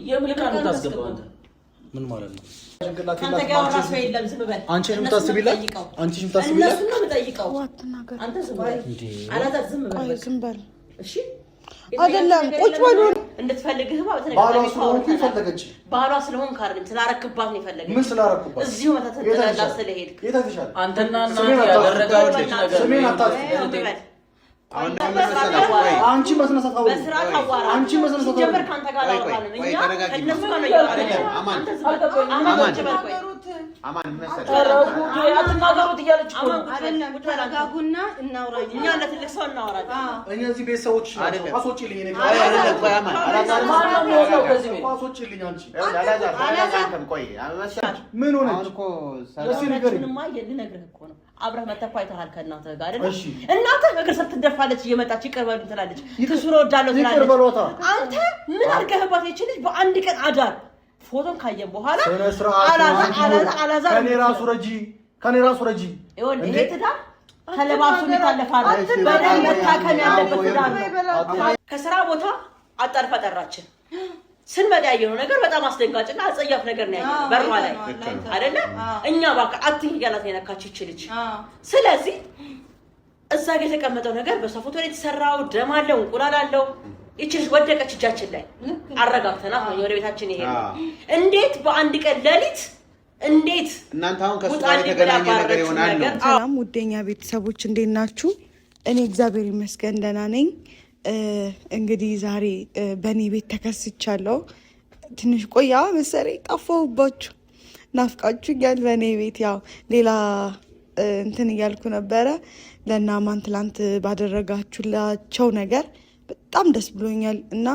የምን ዕቃ ነው የምታስገባው አንተ? ምን ማለት ነው? ከአንተ ጋር ያወራ ሰው የለም። ዝም በል። አንቺ ነው የምታስቢላት? አንቺ ነው የምታስቢላት? እነሱን ነው የምጠይቀው። አንተ ዝም በል አላዛር፣ ዝም በል ዝም በል። እሺ አይደለም ቁጭ በሉ። እንድትፈልግህ ባሏ ስለሆንኩ ፈለገች። ባሏ ስለሆንክ አይደለም ስላረክባት ነው የፈለገች። ምን ስላረክባት? እዚሁ መተተላ ስለሄድክ የት አይተሻል? አንተና እናት ያደረጋችሁት ነገር ስሜን አታጥፊ። ዝም በል። አንቺ በስነ ስርዓት አውሪ። በስርዓት አዋራ። አንቺ በስነ ስርዓት ሲጀመር አውሪ። ከአንተ ጋር አላወራንም። እኛ ከእነሱ ጋር ነው ቆይ፣ እያወራን ያለነው። አማን፣ አንተ ዝም በል። አማን ቁጭ በል ቆይ። አማን ምን መሰለህ? ተረጉ፣ አትናገሩት እያለች እኮ ነው። አማን ቁጭ በል፣ አይደለም ቁጭ በል አንተ። ተረጋጉና እናውራ። እኛ ለትልቅ ሰው እናወራለን። እኛ እዚህ ቤተሰቦች ናቸው። አይደለም። አስወጪልኝ። እኔ ቆይ አይደለም፣ ቆይ አማን፣ አላዛር ማን ነው የሚወጣው ከዚህ ቤት? አስወጪልኝ። አንቺ ይኸውልህ፣ አላዛር አላዛር፣ አንተም ቆይ መሰለህ፣ ምን ሆነች? አሁን እኮ ሰላም እስኪ ንገሪኝ። እውነቱንማ ልነግርህ እኮ ነው። አብረህ መተህ እኮ አይተሃል ከእናትህ ጋር አይደል? እሺ። እናትህ እግር ስር ትደፋለች እየመጣች ይቅር በሉኝ ትላለች። ትሱን እወዳለሁ ይቅር ትላለች። በሏታ። አንተ ምን አድርገህባት ይህች ልጅ በአንድ ቀን አዳር ፎቶን ካየን በኋላ ስነ ስርዓት አላዛር አላዛር አላዛር ከኔ ራሱ ረጂ፣ ከኔ ራሱ ረጂ። ይኸውልህ እንዴ? ይሄ ትዳር ተለባብሶ የሚታለፍ አይደለም። በደንብ መታከም ያለበት ትዳር ነው። ከስራ ቦታ አጣድፋ ጠራችን። ስንመጣ ያየነው ነገር በጣም አስደንጋጭና አጸያፍ ነገር ነው ያየነው በሯ ላይ አይደለ? እኛ እባክህ አትንኪ እያላት ነው የነካች ይች ልጅ። ስለዚህ እዛ ጋ የተቀመጠው ነገር በሷ ፎቶ ላይ የተሰራው ደም አለው፣ እንቁላል አለው። ይች ልጅ ወደቀች እጃችን ላይ፣ አረጋግተናት ነው ወደ ቤታችን ይሄ እንዴት በአንድ ቀን ሌሊት እንዴት እናንተ አሁን ከእሱ ጋር ውጣልኝ ብላ የተገናኘ ነገር ያባረረችው ይሆናል ነው። ነገር ሰላም ውደኛ ቤተሰቦች እንዴት ናችሁ? እኔ እግዚአብሔር ይመስገን ደህና ነኝ። እንግዲህ ዛሬ በእኔ ቤት ተከስቻለሁ። ትንሽ ቆያ መሰለኝ ጠፋሁባችሁ፣ ናፍቃችሁኛል። በእኔ ቤት ያው ሌላ እንትን እያልኩ ነበረ። ለእናማን ትላንት ባደረጋችሁላቸው ነገር በጣም ደስ ብሎኛል እና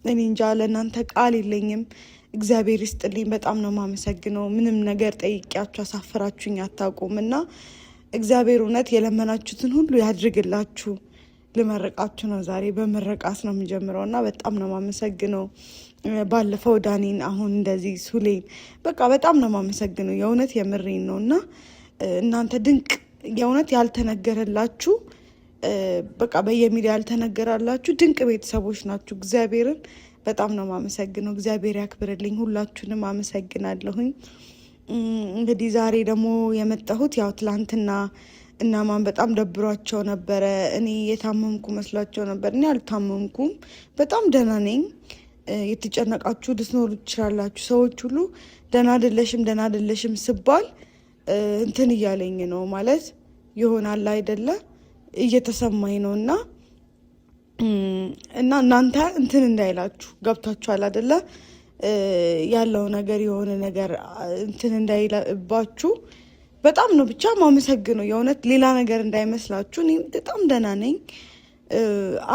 እኔ እንጃ ለእናንተ ቃል የለኝም። እግዚአብሔር ይስጥልኝ። በጣም ነው የማመሰግነው። ምንም ነገር ጠይቂያችሁ አሳፍራችሁኝ አታውቁም እና እግዚአብሔር እውነት የለመናችሁትን ሁሉ ያድርግላችሁ። ልመረቃችሁ ነው ዛሬ፣ በምረቃት ነው የምጀምረው እና በጣም ነው የማመሰግነው። ባለፈው ዳኒን፣ አሁን እንደዚህ ሱሌን፣ በቃ በጣም ነው የማመሰግነው። የእውነት የምሬን ነው እና እናንተ ድንቅ የእውነት ያልተነገረላችሁ በቃ በየሚዲያ ያልተነገራላችሁ ድንቅ ቤተሰቦች ናችሁ። እግዚአብሔርን በጣም ነው የማመሰግነው። እግዚአብሔር ያክብርልኝ። ሁላችሁንም አመሰግናለሁኝ። እንግዲህ ዛሬ ደግሞ የመጣሁት ያው ትላንትና እናማን በጣም ደብሯቸው ነበረ። እኔ የታመምኩ መስሏቸው ነበር። እኔ አልታመምኩም፣ በጣም ደህና ነኝ። የተጨነቃችሁ ልትኖሩ ትችላላችሁ። ሰዎች ሁሉ ደህና አይደለሽም፣ ደህና አይደለሽም ስባል እንትን እያለኝ ነው ማለት ይሆናል አይደለ እየተሰማኝ ነው እና እና እናንተ እንትን እንዳይላችሁ ገብታችኋል አይደለ? ያለው ነገር የሆነ ነገር እንትን እንዳይልባችሁ በጣም ነው ብቻ ማመሰግነው። የእውነት ሌላ ነገር እንዳይመስላችሁ፣ እኔ በጣም ደህና ነኝ።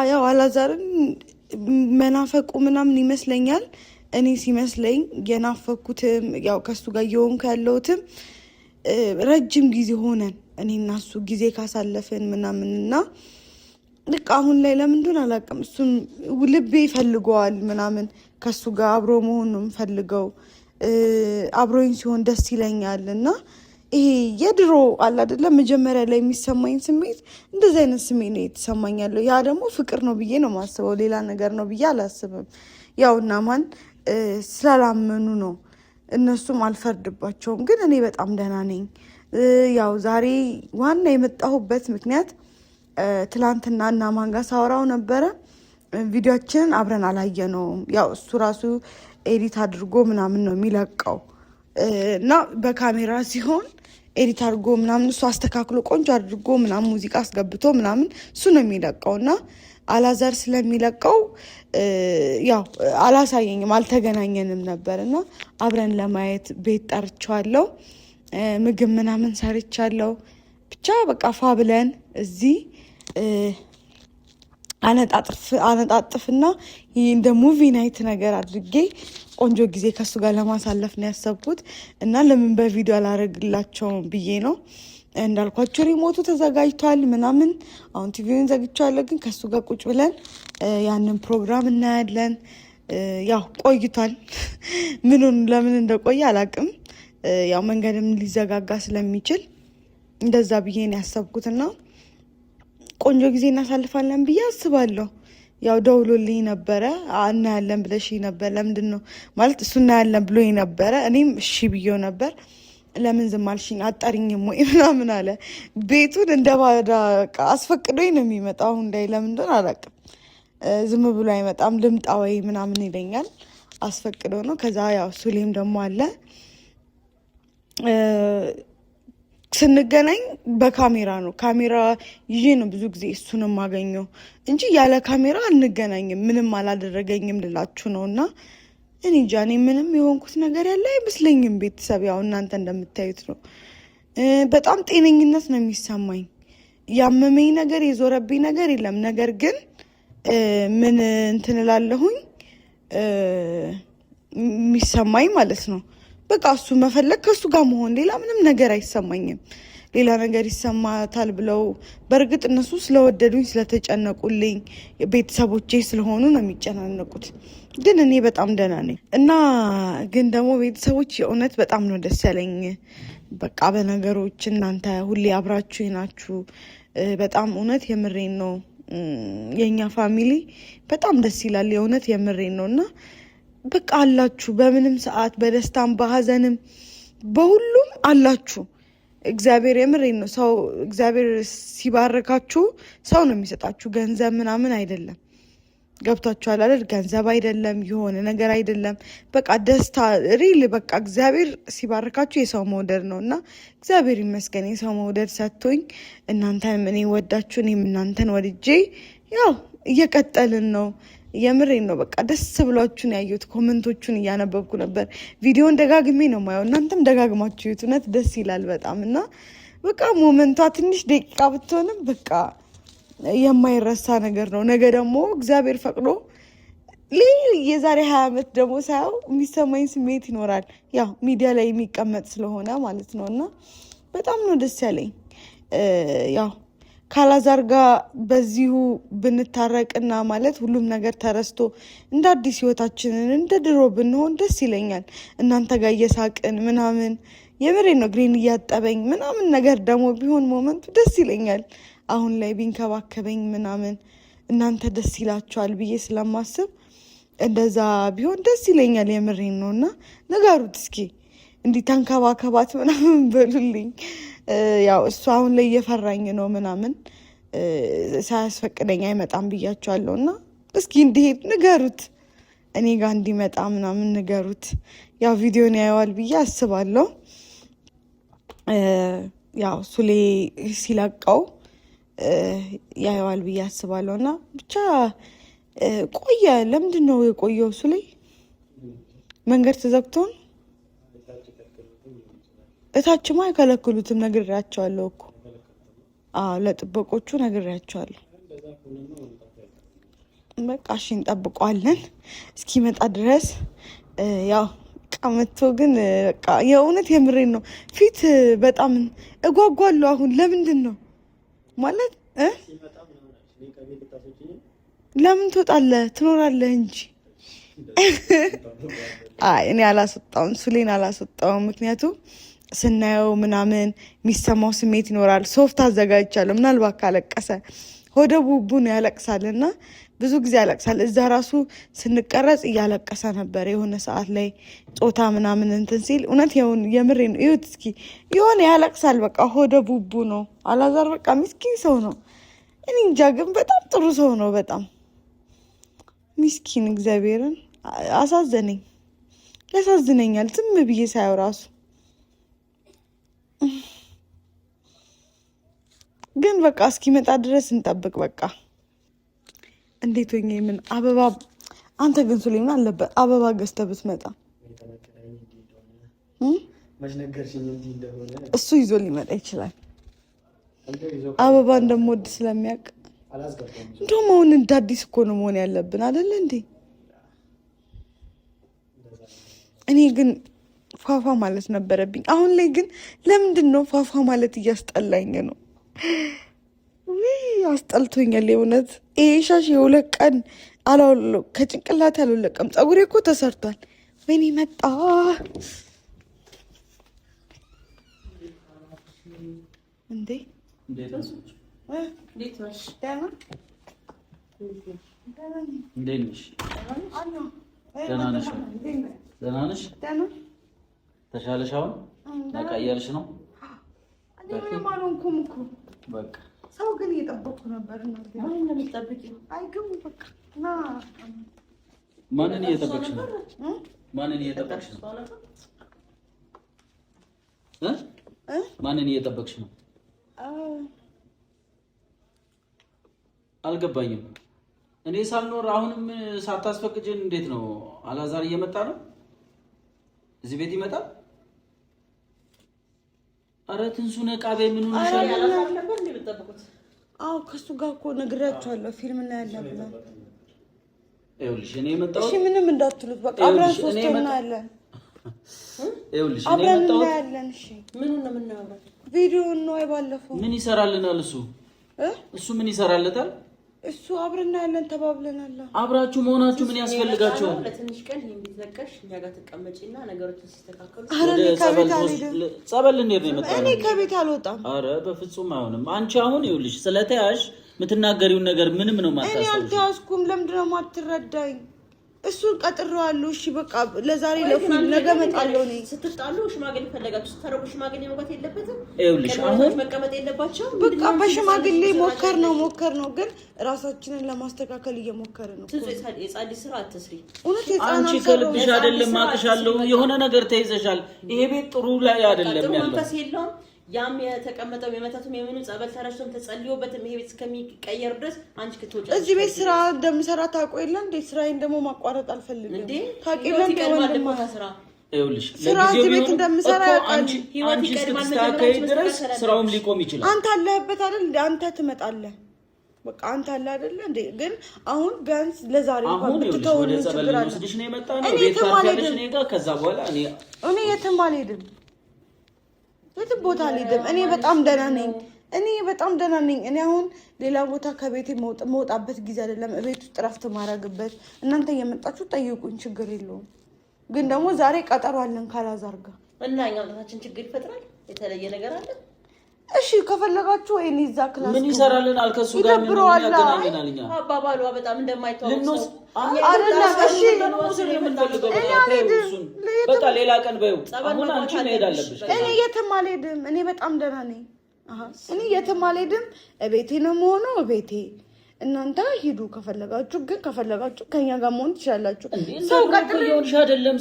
ያው አላዛርን መናፈቁ ምናምን ይመስለኛል። እኔ ሲመስለኝ የናፈኩትም ያው ከሱ ጋር እየሆንኩ ያለሁትም ረጅም ጊዜ ሆነን እኔ እና እሱ ጊዜ ካሳለፍን ምናምን እና ልክ አሁን ላይ ለምን እንደሆነ አላውቅም፣ እሱም ልቤ ይፈልገዋል ምናምን ከሱ ጋር አብሮ መሆን ነው የምፈልገው። አብሮኝ ሲሆን ደስ ይለኛል እና ይሄ የድሮ አለ አይደለም መጀመሪያ ላይ የሚሰማኝ ስሜት እንደዚህ አይነት ስሜት ነው የተሰማኝ ያለው። ያ ደግሞ ፍቅር ነው ብዬ ነው የማስበው፣ ሌላ ነገር ነው ብዬ አላስብም። ያው እናማን ስላላመኑ ነው እነሱም አልፈርድባቸውም። ግን እኔ በጣም ደህና ነኝ። ያው ዛሬ ዋና የመጣሁበት ምክንያት ትላንትና እናማን ጋር ሳወራው ነበረ። ቪዲዮችንን አብረን አላየነውም። ያው እሱ ራሱ edit አድርጎ ምናምን ነው የሚለቀው እና በካሜራ ሲሆን edit አድርጎ ምናምን እሱ አስተካክሎ ቆንጆ አድርጎ ምናምን ሙዚቃ አስገብቶ ምናምን እሱ ነው የሚለቀው እና አላዛር ስለሚለቀው ያው አላሳየኝም፣ አልተገናኘንም ነበር እና አብረን ለማየት ቤት ጠርቼዋለሁ። ምግብ ምናምን ሰርቻለሁ። ብቻ በቃ ፋ ብለን እዚህ አነጣጥፍና ይህ እንደ movie night ነገር አድርጌ ቆንጆ ጊዜ ከሱ ጋር ለማሳለፍ ነው ያሰብኩት እና ለምን በቪዲዮ አላደርግላቸውም ብዬ ነው። እንዳልኳቸው remote ኡ ተዘጋጅቷል ምናምን። አሁን ቲቪውን ዘግቼዋለሁ፣ ግን ከሱ ጋር ቁጭ ብለን ያንን ፕሮግራም እናያለን። ያው ቆይቷል። ምኑን ለምን እንደቆየ አላውቅም። ያው መንገድም ሊዘጋጋ ስለሚችል እንደዛ ብዬ ነው ያሰብኩትና ቆንጆ ጊዜ እናሳልፋለን ብዬ አስባለሁ። ያው ደውሎልኝ ነበረ። እናያለን ብለሽ ነበር። ለምንድን ነው ማለት እሱ እናያለን ብሎኝ ነበረ። እኔም እሺ ብዬው ነበር። ለምን ዝም አልሽኝ? አጠሪኝም ወይ ምናምን አለ። ቤቱን እንደ ባዳ አስፈቅዶኝ ነው የሚመጣው። አሁን ላይ ለምን እንደሆነ አላውቅም። ዝም ብሎ አይመጣም። ልምጣ ወይ ምናምን ይለኛል። አስፈቅዶ ነው። ከዛ ያው ሱሌም ደግሞ አለ። ስንገናኝ በካሜራ ነው። ካሜራ ይዤ ነው ብዙ ጊዜ እሱን የማገኘው እንጂ ያለ ካሜራ አንገናኝም። ምንም አላደረገኝም ልላችሁ ነው። እና እኔ እንጃ እኔ ምንም የሆንኩት ነገር ያለ አይመስለኝም። ቤተሰብ ያው እናንተ እንደምታዩት ነው። በጣም ጤነኝነት ነው የሚሰማኝ። ያመመኝ ነገር የዞረብኝ ነገር የለም። ነገር ግን ምን እንትን እላለሁኝ የሚሰማኝ ማለት ነው በቃ እሱ መፈለግ ከእሱ ጋር መሆን፣ ሌላ ምንም ነገር አይሰማኝም። ሌላ ነገር ይሰማታል ብለው በእርግጥ እነሱ ስለወደዱኝ ስለተጨነቁልኝ ቤተሰቦቼ ስለሆኑ ነው የሚጨናነቁት። ግን እኔ በጣም ደህና ነኝ እና ግን ደግሞ ቤተሰቦች የእውነት በጣም ነው ደስ ያለኝ። በቃ በነገሮች እናንተ ሁሌ አብራችሁ ናችሁ። በጣም እውነት የምሬን ነው። የእኛ family በጣም ደስ ይላል። የእውነት የምሬን ነው እና በቃ አላችሁ። በምንም ሰዓት በደስታም በሀዘንም በሁሉም አላችሁ። እግዚአብሔር የምሬን ነው። ሰው እግዚአብሔር ሲባርካችሁ ሰው ነው የሚሰጣችሁ፣ ገንዘብ ምናምን አይደለም። ገብቷችኋል አይደል? ገንዘብ አይደለም፣ የሆነ ነገር አይደለም። በቃ ደስታ real በቃ እግዚአብሔር ሲባርካችሁ የሰው መውደድ ነው እና እግዚአብሔር ይመስገን የሰው መውደድ ሰጥቶኝ እናንተንም እኔ ወዳችሁ እኔም እናንተን ወድጄ ያው እየቀጠልን ነው። የምሬን ነው። በቃ ደስ ብሏችሁን ያየሁት comment ኦቹን እያነበብኩ ነበር። ቪዲዮን ደጋግሜ ነው ማየው፣ እናንተም ደጋግማችሁ እዩት። እውነት ደስ ይላል በጣም እና በቃ moment ቷ ትንሽ ደቂቃ ብትሆንም በቃ የማይረሳ ነገር ነው። ነገ ደግሞ እግዚአብሔር ፈቅዶ የዛሬ 20 ዓመት ደግሞ ሳየው የሚሰማኝ ስሜት ይኖራል። ያው ሚዲያ ላይ የሚቀመጥ ስለሆነ ማለት ነው እና በጣም ነው ደስ ያለኝ። ያው ካላዛር ጋር በዚሁ ብንታረቅና ማለት ሁሉም ነገር ተረስቶ እንደ አዲስ ህይወታችንን እንደ ድሮ ብንሆን ደስ ይለኛል። እናንተ ጋር እየሳቅን ምናምን የምሬ ነው እግሬን እያጠበኝ ምናምን ነገር ደግሞ ቢሆን moment ኡ ደስ ይለኛል። አሁን ላይ ቢንከባከበኝ ምናምን እናንተ ደስ ይላችኋል ብዬ ስለማስብ እንደዛ ቢሆን ደስ ይለኛል። የምሬን ነው እና ንገሩት እስኪ እንዲህ ተንከባከባት ምናምን በሉልኝ። ያው እሱ አሁን ላይ እየፈራኝ ነው ምናምን ሳያስፈቅደኝ አይመጣም ብያቸዋለሁ። እና እስኪ እንዲሄድ ንገሩት፣ እኔ ጋር እንዲመጣ ምናምን ንገሩት። ያው ቪዲዮን ያየዋል ብዬ አስባለሁ። ያው ሱሌ ሲለቀው ያየዋል ብዬ አስባለሁ። እና ብቻ ቆየ። ለምንድን ነው የቆየው? ሱሌ መንገድ ተዘግቶን እታችማ አይከለክሉትም። ነግሬያቸዋለሁ እኮ አዎ፣ ለጥበቆቹ ነግሬያቸዋለሁ። በቃ እሺ፣ እንጠብቀዋለን እስኪመጣ ድረስ። ያው መጥቶ ግን በቃ የእውነት የምሬን ነው ፊት በጣም እጓጓለሁ። አሁን ለምንድን ነው ማለት ለምን ትወጣለህ? ትኖራለህ እንጂ። አይ እኔ አላስወጣውም፣ ሱሌን አላስወጣውም። ምክንያቱም ስናየው ምናምን የሚሰማው ስሜት ይኖራል። ሶፍት አዘጋጅቻለሁ። ምናልባት ካለቀሰ ሆደ ቡቡ ነው ያለቅሳል፣ እና ብዙ ጊዜ ያለቅሳል። እዛ ራሱ ስንቀረጽ እያለቀሰ ነበር። የሆነ ሰዓት ላይ ጾታ ምናምን እንትን ሲል እውነት የምሬ ነው። እዩት እስኪ የሆነ ያለቅሳል። በቃ ሆደ ቡቡ ነው አላዛር። በቃ ሚስኪን ሰው ነው። እኔ እንጃ ግን በጣም ጥሩ ሰው ነው። በጣም ሚስኪን እግዚአብሔርን አሳዘነኝ። ያሳዝነኛል ዝም ብዬ ሳየው ራሱ ግን በቃ እስኪመጣ ድረስ እንጠብቅ። በቃ እንዴት ሆኜ ምን አበባ አንተ ግን ሱሌማን አለበት አበባ ገዝተህ ብትመጣ እሱ ይዞ ሊመጣ ይችላል። አበባ እንደምወድ ስለሚያውቅ እንደውም አሁን እንደ አዲስ እኮ ነው መሆን ያለብን አይደለ እንዴ? እኔ ግን ፏፏ ማለት ነበረብኝ። አሁን ላይ ግን ለምንድን ነው ፏፏ ማለት እያስጠላኝ ነው? ውይ አስጠልቶኛል የእውነት። ይሄ ሻሽ የ2 ቀን አላወለቅም፣ ከጭንቅላት አልወለቀም። ፀጉሬ እኮ ተሰርቷል። ወይኔ መጣ እንዴ! እንዴት ነሽ? ደህና ነሽ? ደህና ነሽ? ተሻለሽ? አሁን ነቃ እያልሽ ነው? ምንም አልሆንኩም እኮ። በቃ ሰው ግን እየጠበኩ ነበር። ማንን ነው የምትጠብቂው? አይ ግን በቃ ና። ማንን እየጠበቅሽ ነው? ማንን እየጠበቅሽ ነው? ማንን እየጠበቅሽ ነው? አልገባኝም። እኔ ሳልኖር አሁንም ሳታስፈቅጂን እንዴት ነው? አላዛር እየመጣ ነው? እዚህ ቤት ይመጣል? አረ ትንሱ ነቃ በይ። ምን ሆነሻል? አላዛር ነበር እንዴ የምትጠብቁት? አዎ ከእሱ ጋር እኮ ነግሬያቸዋለሁ። ፊልም እናያለን ብለን። ይኸውልሽ እኔ የመጣሁት እሺ ምንም እንዳትሉት በቃ አብረን ሶስት እናያለን። ይኸውልሽ እኔ አብረን የመጣሁት እናያለን። እሺ ምኑን ነው የምናየው? ቪዲዮ ነው የባለፈው። ምን ይሰራልናል እሱ? እሱ ምን ይሰራለታል? እሱ አብረን እናያለን ተባብለናል። አብራችሁ መሆናችሁ ምን ያስፈልጋቸዋል? ለትንሽ ቀን ይሄን ቤት ለቀሽ እኛ ጋር ትቀመጪና ነገሮችን ሲስተካከሉ ኧረ እኔ ከቤት አልሄድም። ጸበል ልንሄድ ነው የመጣነው። እኔ ከቤት አልወጣም። ኧረ በፍጹም አይሆንም። አንቺ አሁን ይኸውልሽ ስለተያሽ የምትናገሪውን ነገር ምንም ነው እኔ የማታስታውሺው። አልተያዝኩም። ለምንድን ነው የማትረዳኝ? እሱን ቀጥሬዋለሁ። እሺ በቃ ለዛሬ ለፉኝ፣ ነገ እመጣለሁ። እኔ ስትጣሉ ሽማግሌ ፈለጋችሁ፣ ስታረቁ ሽማግሌ መግባት የለበትም። ይኸውልሽ ቅድመ አሁን ሁኔታዎች መቀመጥ የለባቸውም። በቃ በሽማግሌ ሞከር ነው ሞከር ነው፣ ግን ራሳችንን ለማስተካከል እየሞከርን ነው። ትንሱ የጻሊ ስራ አትስሪ። እውነት የህፃን አንቺ ከልብሽ አይደለም አቅሻለሁ። የሆነ ነገር ተይዘሻል። ይሄ ቤት ጥሩ ላይ አይደለም ጥሩ ያለው። መንፈስ የለውም። ያም የተቀመጠው የመተቱም የምኑ ጸበል ተረጭቶም ተጸልዮበትም ይሄ ቤት እስከሚቀየር ድረስ አንቺ ክትወጪ እዚህ ቤት ስራ እንደምሰራ ታውቆ የለ እንዴ? ስራዬን ደግሞ ማቋረጥ አልፈልግም። እንዴ ታውቂ የለ ህይወት እንዴ? ይቀድማል ወንድማ እኮ ከስራ። ይኸውልሽ ስራ ለጊዜው እዚህ ቤት ቢሆንም እንደምሰራ እኮ ያውቃል። አንቺ ህይወት አንቺ ይቀድማል። እስክትስተካከይ መጀመሪያ ድረስ መስተካከል ስራውም አለብሽ። ሊቆም ይችላል። አንተ አለህበት አይደል እንዴ? አንተ ትመጣለህ። በቃ አንተ አለ አይደለ እንዴ? ግን አሁን ቢያንስ ለዛሬ እንኳን አሁን ይኸውልሽ ብትተው ወደ ምን ጸበል ችግር አለ? ልንወስድሽ ነው የመጣ ነው። እኔ ቤት የትም ታርፊያለሽ አልሄድም። እኔ ጋር። ከዛ በኋላ እኔ እኔ የትም አልሄድም፣ የትም ቦታ አልሄድም። እኔ በጣም ደህና ነኝ። እኔ በጣም ደህና ነኝ። እኔ አሁን ሌላ ቦታ ከቤቴ መውጣበት ጊዜ አይደለም። እቤት ውስጥ እረፍት ማድረግበት። እናንተ እየመጣችሁ ጠይቁኝ፣ ችግር የለውም። ግን ደግሞ ዛሬ ቀጠሮ አለን ካላዛር ጋር። እና እኛ መምጣታችን ችግር ይፈጥራል። የተለየ ነገር አለ። እሺ ከፈለጋችሁ ወይ እኔ እዛ class ምን ይሰራልናል? ከእሱ ጋር ምን ይደብረዋል። ያገናኘናል? እኛ አባባሏ በጣም እንደማይተዋወቅ ሰው ልንወስድ አይደለም። እሺ መውሰድ ነው የምንፈልገው። እኔ በቃ ተይው አልሄድም። እሱን። በቃ ሌላ ቀን በይው። ጸበል አሁን መግባት አንቺ መሄድ አለብሽ። አለብሽ። እኔ የትም አልሄድም። እኔ በጣም ደህና ነኝ። አሀ፣ እኔ የትም አልሄድም። እቤቴ ነው የምሆነው። እቤቴ እናንተ ሂዱ ከፈለጋችሁ። ግን ከፈለጋችሁ ከኛ ጋር መሆን ትችላላችሁ። ሰው ቀጥሬ እየሆንሽ አይደለም።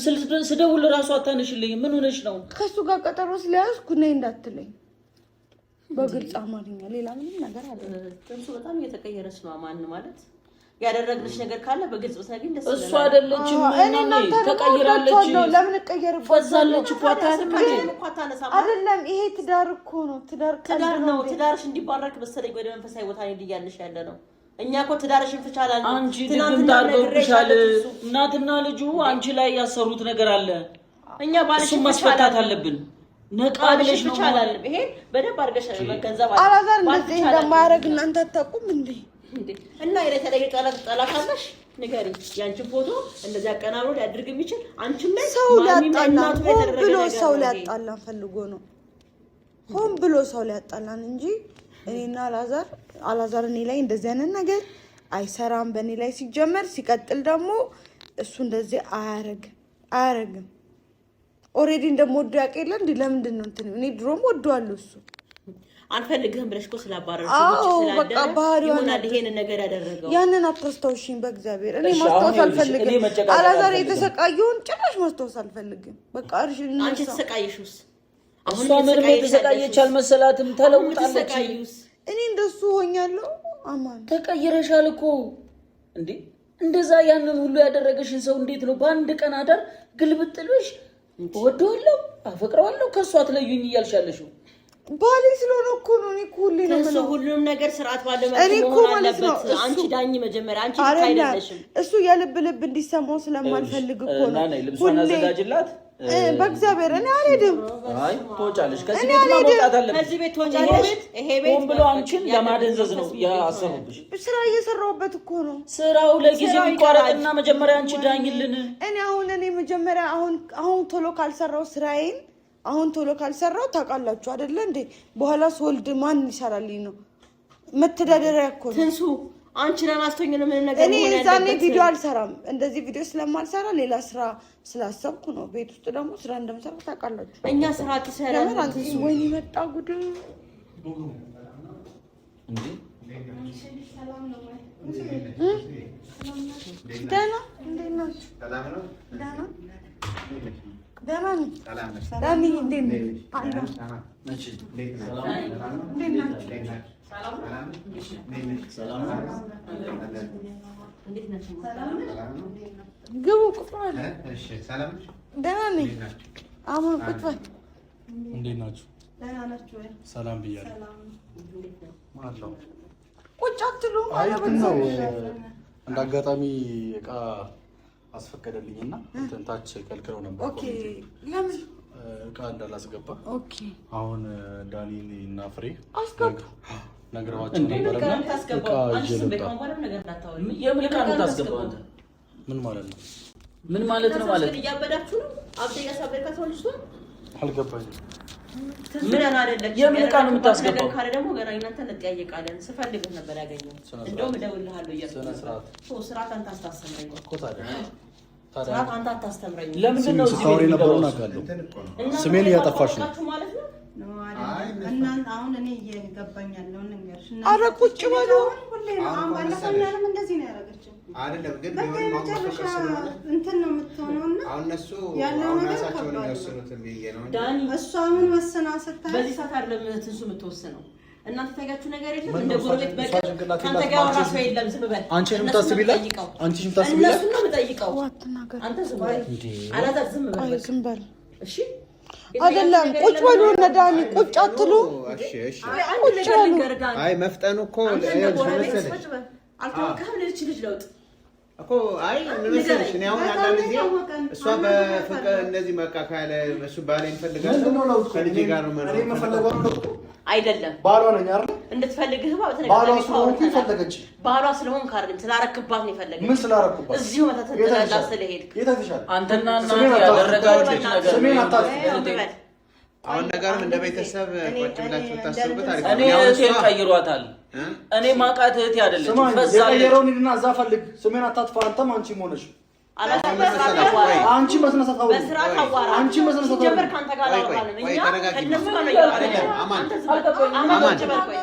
ስደውል እራሱ አታነሽልኝም። ምን ሆነሽ ነው? ከእሱ ጋር ቀጠሮ ስለያዝኩ ነይ እንዳትለኝ በግልጽ አማርኛ። ሌላ ምንም ነገር አለ ጥንሱ በጣም እየተቀየረች ነው። ማን ማለት ያደረግንሽ ነገር ካለ በግልጽ ብትነግሪኝ ደስ እሱ ይለናል። አይደለችም። እኔ እናንተ ደግሞ ተቀይራለች። ወዳችኋለሁ። ለምን እቀየርባችኋለሁ? ፈዛለች እኮ አታያትም እንዴ? ስልካችንን እኮ አታነሳም። አይደለም ይሄ ትዳር እኮ ነው። ትዳር ቀልድ ትዳር ነው። እንዴ? ትዳርሽ እንዲባረክ መሰለኝ ወደ መንፈሳዊ ቦታ ሄድ እያለሽ ያለ ነው። እኛ እኮ ትዳርሽን ፍቻ አላልንም። አንቺ ድግምት ትናንትና አድርገውብሻል። ነግሬሻለሁ ትንሱ። እናትና ልጁ አንቺ ላይ ያሰሩት ነገር አለ። እኛ ባልሽን እሱን ፍቻ ማስፈታት አላልንም። አለብን። ነቃ ባልሽን ብለሽ ነው ፍቻ አላልንም። ይሄ በደንብ አድርገሽ መገንዘብ አለ። አላዛር ባል እንደዚህ ፍቻ አላልንም። እንደማያደርግ እናንተ አታውቁም እንዴ? እንዴ! እና የተለየ ጠላት ጠላት አለሽ? ንገሪኝ። ያንቺን ፎቶ እንደዚህ አቀናብሮ ሊያደርግ የሚችል አንቺም ላይ ሰው ማሚም ላይ ሊያጣላን እናቱ ላይ ሆን የተደረገ ብሎ ነገር ሰው ነው ይሄ። ሊያጣላን ፈልጎ ነው። ሆን ብሎ ሰው ሊያጣላን እንጂ እኔና አላዛር እኔ ላይ እንደዚህ አይነት ነገር አይሰራም፣ በእኔ ላይ ሲጀመር። ሲቀጥል ደግሞ እሱ እንደዚህ አያረግም። Already እንደምወደው ያውቅ የለ እንዲ ለምንድን ነው እንትን? እኔ ድሮም ወደዋለሁ እሱ አልፈልግህም ብለሽ እኮ ስላባረርሽ አዎ፣ ውጭ በቃ ስላደረ ባህሪዋን ይሆናል ይሄንን ነገር ያደረገው። ያንን አታስታውሽኝ በእግዚአብሔር። እኔ እሺ፣ አሁን ማስታወስ ይኸውልሽ፣ እኔ አልፈልግም። መጨቃጨቅ አላዛር አልፈልግም። የተሰቃየውን ጭራሽ ማስታወስ አልፈልግም። በቃ እርሽ አንቺ እንርሳው። የተሰቃየሽውስ? አሁን እሷ ምንም የተሰቃየች አልመሰላትም። ተለውጣለች። ተሰቃዩስ? እኔ እንደሱ ሆኛለሁ። አማን ተቀይረሻል እኮ እንዴ! እንደዛ ያንን ሁሉ ያደረገሽን ሰው እንዴት ነው በአንድ ቀን አዳር ግልብጥልሽ እወደዋለሁ፣ አፈቅረዋለሁ፣ ከእሷ አትለዩኝ እያልሽ ያለሽው? ባሌ ስለሆነ እኮ ነው። እኔ እኮ ሁሌ ነው እሱ የምለው። ሁሉንም ነገር ስርዓት ባለው እኔ መልኩ እኮ መሆን ማለት ነው አለበት። እሱ- አንቺ ዳኝ መጀመሪያ፣ አንቺ ልክ አይደለም አይደለሽም። እሱ የልብ ልብ እንዲሰማው ስለማልፈልግ እኮ ነው። ና ነይ፣ ልብሷን ሁሌ አዘጋጅላት። በእግዚአብሔር እኔ አልሄድም። አይ ትወጫለሽ፣ ከዚህ እኔ ቤት አልሄድም። መውጣት አለብሽ። ከዚህ ቤት ትወጫለሽ። ይሄ ቤት ሆን ብሎ አንቺን ለማደንዘዝ ነው ያሰሩብሽ። ስራ እየሰራሁበት እኮ ነው። ስራው ለጊዜው ስራው ይቋረጥና መጀመሪያ አንቺ ዳኝልን። እኔ አሁን እኔ መጀመሪያ አሁን አሁን ቶሎ ካልሰራው ስራዬን አሁን ቶሎ ካልሰራው ታውቃላችሁ አይደለ እንዴ? በኋላ ስወልድ ማን ይሰራልኝ ነው? መተዳደሪያ እኮ ነው። ትንሱ አንቺ ለማስተኝ ነው ምንም ነገር እኔ መሆን የዛኔ ያለበት። ቪዲዮ አልሰራም። እንደዚህ ቪዲዮ ስለማልሰራ ሌላ ስራ ስላሰብኩ ነው። ቤት ውስጥ ደግሞ ስራ እንደምሰራ ታውቃላችሁ። እኛ ስራ ትሰራ ለምን አንተ ወይኔ መጣ ጉድ። እንዴ ደህና እንዴት ናችሁ? ሰላም ነው? ደህና ደህና ነኝ። ሰላም ነሽ? ዳኒ እንዴት ነህ? አለሁ። እንዴት ነህ? እንዴት ናችሁ? እንዴት ነህ? ሰላም ነሽ? እንዴት ነሽ? ሰላም ነው? እንዴት ናችሁ? ሰላም ነው? ግቡ ቁጭ በሉ። እሺ፣ ሰላም ነሽ? ደህና ነኝ። እንዴት ናችሁ? አሁን ቁጭ በል። እንዴት ናችሁ? ሰላም ብያለሁ። አለሁ። ቁጭ አትሉም? አይ እንትን ነው እንደ አጋጣሚ እቃ አስፈቀደልኝና እንትን ታች ከልክለው ነበር። okay። ለምን? እቃ እንዳላስገባ okay። አሁን ዳኒን እና ፍሬ አስገቡ። ነግረዋቸው ነበርና ነገር እቃ ታስገባው አንቺ ይዤ ዝም በይ። ልምጣ። ከአሁን በኋላ ነገር እንዳታወሪ። የምን ዕቃ ነው የምታስገባው አንተ? ምን ማለት ነው? ምን ማለት ነው ማለት ግን እያበዳችሁ ነው። አብደ እያሳበድካት ነው ልጅቷን። አልገባኝም። ትዝ ብለን አይደለችም። የምን ዕቃ ነው የምታስገባው? ነገር ካለ ደግሞ ገና እናንተ እንጠያየቃለን። ስፈልግህ ነበር ያገኘሁት። ስነ ስርዓት። እንደውም እደውልልሃለሁ እያልኩ ስነ ነበር። ስርዓት ተው፣ ስርዓት አንተ አታስተምረኝ። እኮ ታዲያ ታዲያ ስርዓት አንተ አታስተምረኝ። ለምንድን ነው እዚህ ስታወሪ ቤት የነበረውን የሚገባው? አውቃለሁ። እንትን እኮ ነው። እናንተ ስሜን እያጠፋሽ ነው። ታውቃላችሁ ማለት ነው። አሁን እኔ እየገባኝ ያለውን ልንገርሽ። ኧረ ቁጭ በሉ። ሁሌ ነው። አሁን አሁን እኮ ባለፈው መሰለሽ። እኛንም እንደዚህ ነው ያደረገችን። አይደለም ግን በቃ ቢሆንም አሁን የመጨረሻ መፈቀር ስለሆነ እንትን ነው የምትሆነው እና አሁን እነሱ ያለው አሁን ነገር ራሳቸውን ከባድ ነው። የሚወስኑት ብዬ ነው እንጂ ዳኒ እሷ አሁን ወስና ስታይ በዚህ ሰዓት አይደለም ትንሱ የምትወስነው። እናንተ ታያችሁ ነገር የለም። ምን እንደ ነው ጎረቤት እሷ በቀር ጭንቅላት ከአንተ የላትም። ጋር አንቺ ያወራ ሰው የለም። ዝም በል። አንቺ እነሱን ነው የምታስቢላት? የምጠይቀው። አንቺ የምታስቢላት? እነሱን ነው የምጠይቀው። አትናገር። አንተ ዝም በል። አላዛር ዝም በል ቆይ በቃ። ዝም በል። እሺ አይደለም ቁጭ በሉ እነ ዳኒ ቁጭ አትሉ። እሺ፣ እሺ። አንድ ነገር ልንገርህ ዳኒ፣ አይ መፍጠኑ እኮ አንተ እንደ ይኸውልሽ ጎረቤት መሰለሽ አልታወቅህም ለዚች ልጅ ለውጥ እኮ አይ ምን መሰለሽ እኔ አሁን አንዳንድ ጊዜ እሷ በፍቅር እንደዚህ በቃ ካለ እሱ ባሌን እፈልጋለሁ ምንድን ነው ለውጡ? ከልጄ ጋር ነው መኖር እኔ የምፈልገው ለውጡ አይደለም ባሏ ነኝ አይደል? እንድትፈልግህ ባሏ በተደጋጋሚ ስለሆንኩ አውርተናል። ፈለገች። ባሏ ስለሆንክ አይደለም ስላረክባት ነው የፈለገች። ምን ስላረኩባት? እዚሁ መተት የት ጥላላ አይተሻል? ስለሄድክ የት አይተሻል? አንተና እናት ስሜን አታጥፊ። ያደረጋችሁት ነገር ስሜን አታጥፊ። ዝም በል። አሁን ነገሩን እንደ ቤተሰብ ቁጭ ብላችሁ ብታስቡበት አሪፍ ነው። እኔ አሁን እህቴን እሷ ቀይሯታል። እኔ ማቃት እህቴ አይደለችም፣ ስማኝ፣ ፈዛለች። የቀየረውን ሂድና እዛ ፈልግ። ስሜን አታጥፋ። አንተም አንቺም ሆነሽ አላዛር አሁን በስርዓት መሰለሽ፣ አዋራ። ቆይ፣ አንቺ በስነ ስርዓት አውሪ። በስርዓት አዋራ። አንቺ በስነ ስርዓት ሲጀመር አውሪ። ከአንተ ጋር ቆይ፣ ቆይ፣ አላወራንም። ቆይ፣ እኛ ተረጋጊ። ከእነሱ ጋር ነው አይደለም፣ እያወራን አማን፣ አንተ ዝም በል። አማን አማን። ቁጭ በል ቆይ።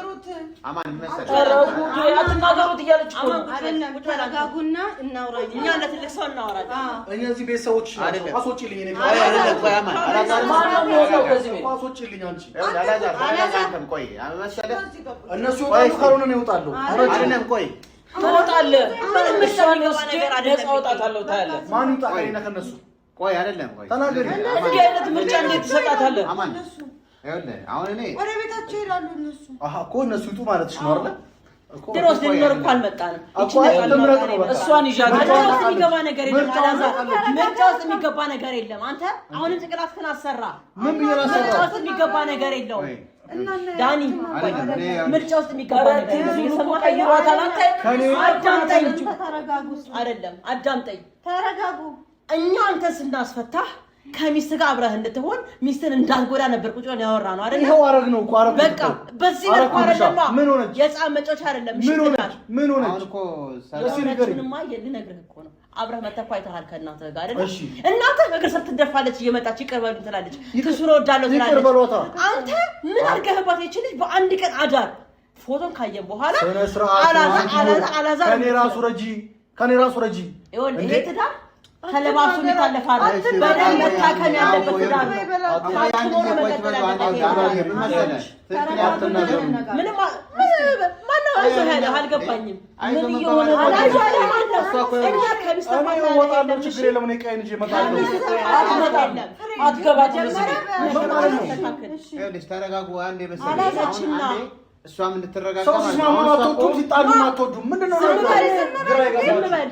አማን ምን መሰለሽ ኧረ ጉዴ፣ አትናገሩት እያለች እኮ ነው። አማን ቁጭ በል፣ አይደለም ቁጭ በል አንተ። ተረጋጉና እናውራ። እኛ እንደ ትልቅ ሰው እናወራለን። እኛ እዚህ ቤተሰቦች አይደለም። አስወጪልኝ። እኔ ቆይ፣ አይደለም፣ ቆይ አማን፣ አላዛር ማን ነው የሚወጣው ከዚህ ቤት? አስወጪልኝ። አንቺ ይኸውልህ፣ አላዛር ተረጋጋ አንተም። ቆይ አሁን መሰለህ እነሱ ይወጣሉ፣ ካልሆነ እኔ እወጣለሁ። አይደለም፣ ቆይ ትወጣለህ። ምንም ምርጫ እሷን የሚገባ ወስጄ ነገር አይደለም። ነፃ አወጣታለሁ። ታያለህ። ማን ይውጣ ከእኔና ከእነሱ? ቆይ አይደለም፣ ቆይ ተናገሪ። እንዲህ አይነት ምርጫ እንዴት ትሰጣታለህ? አማን፣ ይኸውልህ አሁን እኔ ወደ ቤታቸው ይሄዳሉ እነሱ። አሃ እኮ እነሱ ይውጡ ማለትሽ ነው አይደል? እኮ ድሮስ ልንኖር እኮ አልመጣንም። እኮ አይ ትምረጥ ነው በቃ። እሷን ይዣት ምርጫ ውስጥ የሚገባ ነገር የለም። ምርጫውን አላዛር ታውቃለች። ምርጫ ውስጥ የሚገባ ነገር የለም። አንተ አሁንም ጭንቅላትህን አሰራ። ምን ብዬ ምርጫ ላሰራ? ውስጥ የሚገባ ነገር የለውም። ቆይ ዳኒ አይደለም፣ እኔ ምርጫ ውስጥ የሚገባ ኧረ ነገር የለም። ትንሱ እኮ እየሰማኸኝ ነው? ቀይሯታል። አንተ አዳምጠኝ። ተረጋጉ፣ አይደለም አዳምጠኝ። ተረጋጉ። እኛ አንተ ስናስፈታህ ከሚስት ጋር አብረህ እንድትሆን ሚስትን እንዳትጎዳ ነበር ቁጭ ብለን ያወራነው አይደለ? ይኸው አረግ ነው እኮ አረግ በቃ በዚህ መልኩ አይደለማ። ምን ሆነች? የሕፃን መጫወቻ አይደለም። እሺ ምን ሆነች? ትዳር ምን ሆነች? አሁን እኮ ሰላም እስኪ ንገሪኝ። እውነቱንማ ልነግርህ እኮ ነው። አብረህ መተህ እኮ አይተሃል ከእናትህ ጋር አይደለ? እሺ። እናትህ እግር ስር ትደፋለች እየመጣች ይቅር በሉኝ ትላለች። ትሱን እወዳለሁ ይቅር ትላለች። በሏታ። አንተ ምን አድርገህባት ይህች ልጅ በአንድ ቀን አዳር ፎቶን ካየን በኋላ ስነ ስርዓት አላዛር አላዛር አላዛር ከኔ ራሱ ረጂ፣ ከኔ ራሱ ረጂ። ይኸውልህ እንዴ? ይሄ ትዳር ተለባብሶ የሚታለፍ አይደለም። በደንብ መታከም ያለበት ትዳር ነው። አንድ ጊዜ ቆይ በሉ፣ አንድ ጊዜ አማን፣ ምን መሰለሽ ትክክል አትናገሩ። ምንም ማነው አይዞህ ያለህ? አልገባኝም። አይዞህ ምን እየሆነ ነው? መባባል አይዞህ ያለህ ማነው? እሷ እኮ እኛ ከሚስት እኔ ተፋታ እወጣለሁ፣ የለም። ችግር የለም። እኔ ቀይን ይዤ እመጣለሁ። አትመጣም፣ አትገባትም እዚህ ቤት። ምን ማለት ነው? ይኸውልሽ ተረጋጉ። አንዴ መሰለሽ አላዛችና አሁን አንዴ እሷም እንድትረጋጋ ሰው ማለት ነው። ሲስማሙ አሁን እሷ እኮ አትወዱም፣ ሲጣሉ አትወዱም። ምንድን ነው ዝም ነገሩ? በል፣ ግራ ዝም ይገባል። በል።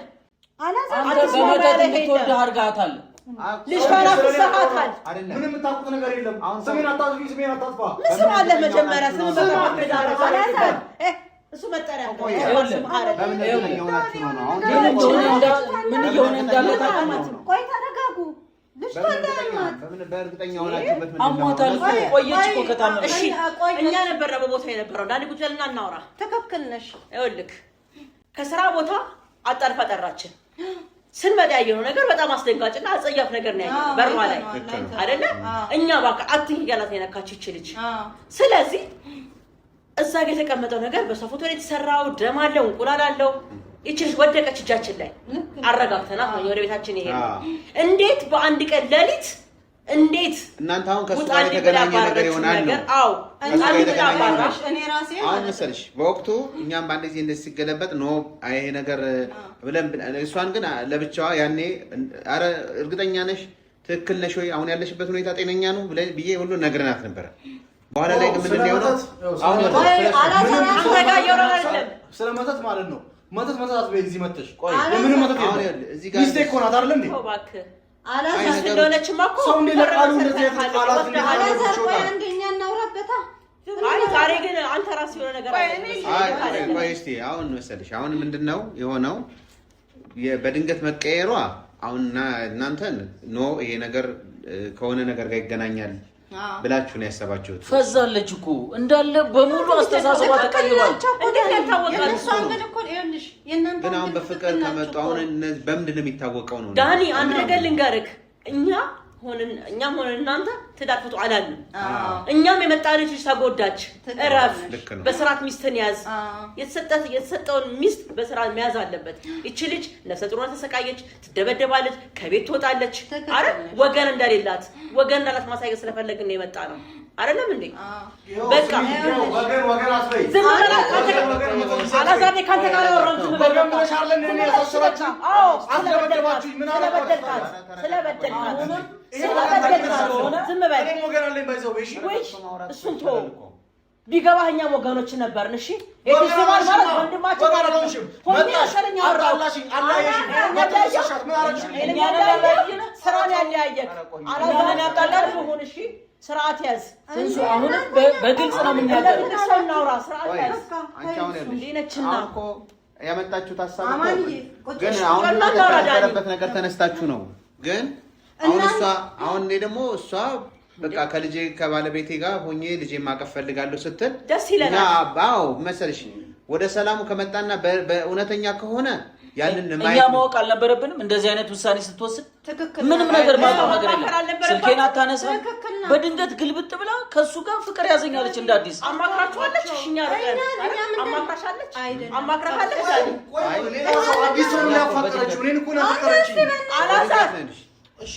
አንተ በመተት እንድትወድህ አድርገሃታል። ልጅቷን አፍሰሃታል። አይደለም ምንም የምታውቁት ነገር የለም። አሁን ሰው- ስሜን አታጥፊ፣ ስሜን አታጥፋ። ምን ስም አለ መጀመሪያ? ስም ስም በመጠሪያ እሱ መጠሪያ ነው። ቆይ፣ ስም አይደለም። በምን እርግጠኛ ሆናችሁ ነው ነው? አሁን ምን እንደሆነ ምን እየሆነ እንዳለ ታውቃለህ? ቆይ ተረጋጉ። ልጅቷ በምን እርግጠኛ እንዳያማት በምን በእርግጠኛ ሆናችሁበት ምንድን ነው? አሟታል እኮ ቆየች እኮ ከታመመች። እሺ ቆይ እኛ ነበርነው በቦታ የነበረው። ዳኒ ቁጭ በልና እናውራ። ትክክል ነሽ። ይኸውልህ ከስራ ቦታ አጣድፋ ጠራችን። ስንመጣ ያየነው ነገር በጣም አስደንጋጭና አጸያፍ ነገር ነው ያየነው በሯ ላይ አይደለ? እኛ እባክህ አትንኪ እያላት ነው የነካችው ይቺ ልጅ። ስለዚህ እዛ ጋር የተቀመጠው ነገር በሷ ፎቶ ላይ የተሰራው ደም አለው፣ እንቁላል አለው። ይቺ ልጅ ወደቀች እጃችን ላይ፣ አረጋግተናት ነው ወደ ቤታችን ይሄ። እንዴት በአንድ ቀን ሌሊት እንዴት እናንተ አሁን ከእሱ ጋር የተገናኘ ነገር ይሆናል ነው? አዎ። ከእሱ ጋር የተገናኘ ነገር እኔ ራሴ አሁን መሰለሽ በወቅቱ እኛም በአንድ ጊዜ እንደዚህ ሲገለበጥ no ይሄ ነገር ብለን፣ እሷን ግን ለብቻዋ ያኔ ኧረ እርግጠኛ ነሽ፣ ትክክል ነሽ ወይ፣ አሁን ያለሽበት ሁኔታ ጤነኛ ነው ብዬ ሁሉ ነግረናት ነበረ። በኋላ ላይ ግን ምንድን ነው የሆነው? አሁን ስለ መተት ማለት ነው፣ መተት መተት አትበይ። እዚህ መተሽ የምንም መተት የለም። ሚስቴ እኮ ናት አይደል እንዴ? እባክህ እንደሆነችማ እኮ ሰው እንዴት ለቃሉ እንደዚህ አይነት ቃላት እንዴት አላዛር፣ ቆይ አንዴ እኛ እናውራበታ። አይ ዛሬ ግን አንተ ራስህ የሆነ ነገር አለ። አይ ቆይ እስኪ አሁን መሰለሽ አሁን ምንድን ነው የሆነው በድንገት መቀየሯ፣ አሁን እናንተን no ይሄ ነገር ከሆነ ነገር ጋር ይገናኛል ብላችሁ ነው ያሰባችሁት። ፈዛለች እኮ፣ እንዳለ በሙሉ አስተሳሰቧ ተቀይሯል። እንዴት ያልታወቃል? የእነሱ angle እኮ ይኸውልሽ፣ የእናንተ ግን አሁን angle በፍቅር ትክክል ከመጡ ናቸው አሁን እኮ። እነዚህ በምንድን ነው የሚታወቀው ነው? ዳኒ፣ አንድ ነገር ልንገርክ፣ እኛ ሆንን እኛም ሆንን እናንተ ትዳር ፍቱ አላልንም። እኛም የመጣ ልጅ ተጎዳች፣ እረፍ፣ ልክ ነው። በስርዓት ሚስትን ያዝ። የተሰጠውን ሚስት በስርዓት መያዝ አለበት። ይቺ ልጅ ነፍሰ ጡር ሆና ተሰቃየች፣ ትደበደባለች፣ ከቤት ትወጣለች። አረ ወገን እንደሌላት ወገን እንዳላት ማሳየት ስለፈለግን ነው የመጣ ነው። አይደለም እንዴ? በቃ ወገን ወገን አትበይ። ዝም በል አላዛር፣ እኔ ከአንተ ጋር አላወራሁም። ዝም በል። ወገን ብለሽ አይደል እንዴ እኔ ያሳሰራችሁኝ? አዎ። አስደበደባችሁኝ። ምን ስለበደልካት ስለበደልካት ስለበደልካት ዝም በል። እኔም ወገን አለኝ ባይዘው እሺ። ወይ እሱን ተወው። ቢገባህ እኛም ወገኖች ነበርን። እሺ የትንሱ ባል ማለት ወንድማችን ወገን ማለት ነው። አልሆንሽም። ሆኜ መጣሽ፣ መሰለኝ ያወራሁት። አጣላሽኝ፣ አለያየሽኝ። መጣሽ፣ ምን አደረግሽልኝ? እኛን ያለያየህ ስራን ያለያየህ አላዛርን ያጣላል ይሁን። እሺ ስርዓት ያዝ። ትንሱ አሁንም በግልጽ ነው የምናገረው። ለትልቅ ሰው እናውራ። ስርዓት ቆይ ያዝ። አንቺ አሁን ያለሽ እንዴ ነችና? አሁን እኮ ያመጣችሁት ሀሳብ እኮ አማንዬ፣ ቁጭ ግን በል። አሁን ቆይ እናንተ እናውራ ዳኒ። ከነበረበት ነገር ተነስታችሁ ነው። ግን አሁን እሷ አሁን እኔ ደግሞ እሷ በቃ ከልጄ ከባለቤቴ ጋር ሆኜ ልጄ ማቀፍ ፈልጋለሁ ስትል ደስ ይለናል። እና አዎ መሰለሽ ወደ ሰላሙ ከመጣና በእውነተኛ ከሆነ ያንን እኛ ማየት ማወቅ አልነበረብንም እንደዚህ አይነት ውሳኔ ስትወስን። ትክክል ምንም ነው። ነገር ማውቀው ነገር ማማከር የለም። አልነበረባትም። ስልኬን አታነሳም። ትክክል ነው። በድንገት ግልብጥ ብላ ከእሱ ጋር ፍቅር ያዘኛለች እንደ አዲስ። አማክራችኋለች? እሺ እኛ ርቀን እኛ ምንድን- አማክራሻለች? አይደለም። አማክራታለች? ዳኒ ቆይ ሌላ ሰው አዲስ ሰው ነው ያፋቀረችው። እኔን እኮ ነው ያፈቀረችኝ። አላዛር እሺ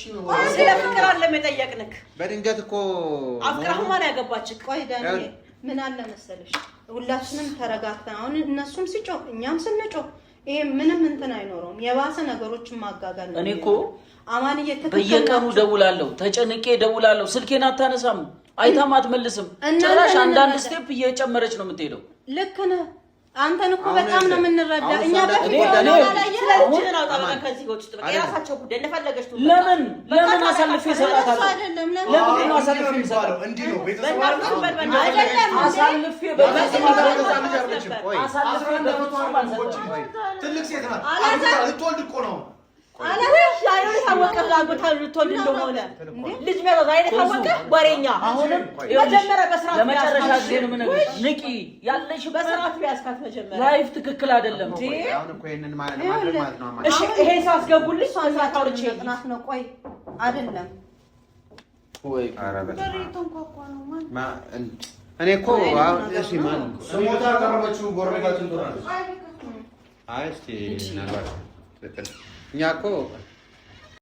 ስለ ፍቅር አለም የጠየቅንክ። በድንገት እኮ አፍቅራህማ ነው ያገባችክ። ቆይ ዳኒ፣ ምን አለ መሰለሽ፣ ሁላችንም ተረጋግተን አሁን እነሱም ሲጮህ እኛም ስንጮህ ይሄ ምንም እንትን አይኖረውም። የባሰ ነገሮችን ማጋጋል ነው እኔ እኮ የሚሆነው። አማንዬ ትክክል በየቀኑ ናቸው። ደውላለሁ፣ ተጨንቄ ደውላለሁ። ስልኬን አታነሳም፣ አይታም አትመልስም። እናንተ ጭራሽ ምን አንዳንድ እንረዳ? step እየጨመረች ነው የምትሄደው። ልክ ነህ። አንተን እኮ አሁን በጣም ነው የምንረዳ። አሁን እኛ እሷ በፊት እንዳትጎዳ የሆነውን ነው። አላየህም? ስለ ልጅህን አውጣ በቃ ከዚህ ህይወት ውስጥ በቃ የራሳቸው ጉዳይ እንደፈለገች ትሁን። ለምን በቃ ለምን አሳልፌ እሱ እሰጣታለሁ? አይደለም ለምን ለምንድን ነው አሳልፌ እንዲህ ነው የምሰጣት? የሚባለው። እንዲህ ነው ቤተሰብ በእናትህ አይደል? በል በእናትህ። አይደለም እንዴ? አሳልፌ በፍጹም አልሰጣትም። ልጅ አይደለችም። ቆይ አሳልፌ 11 ዓመቷ በፍጹም ነው እኮ አልሰጣትም። ይህች ልጅ። ትልቅ ሴት ናት። አላዛር- አግብታ ልትወልድ እኮ ነው። ውይ ዛሬ ነው የታወቀ አግብታ ልትወልድ እንደሆነ ልጅ መያዟ ዛሬ ነው የታወቀ። ወሬኛ አሁንም መጀመሪያ በስርዓት ለመጨረሻ ቢያዝካት። ጊዜ ነው የምነግርሽ፣ ንቂ። ያለሽበት በስርዓት ቢያዝካት መጀመሪያ። life ትክክል አይደለም። አሁን እኮ ይሄንን ማለት ማድረግ ማለት ነው አማን። እሺ ይሄን ሰው አስገቡልኝ። በስርዓት አውርቼ መጥናት ነው። ቆይ አይደለም ወይ ኧረ በስመ በር አብ። የተንኳኳ ነው ማን? እኔ እኮ አሁን እሺ ማን ስሞታ ያቀረበችው ጎረቤታችን ትሆናለች። አይ እስቲ ምናልባት ትክክል እኛ እኮ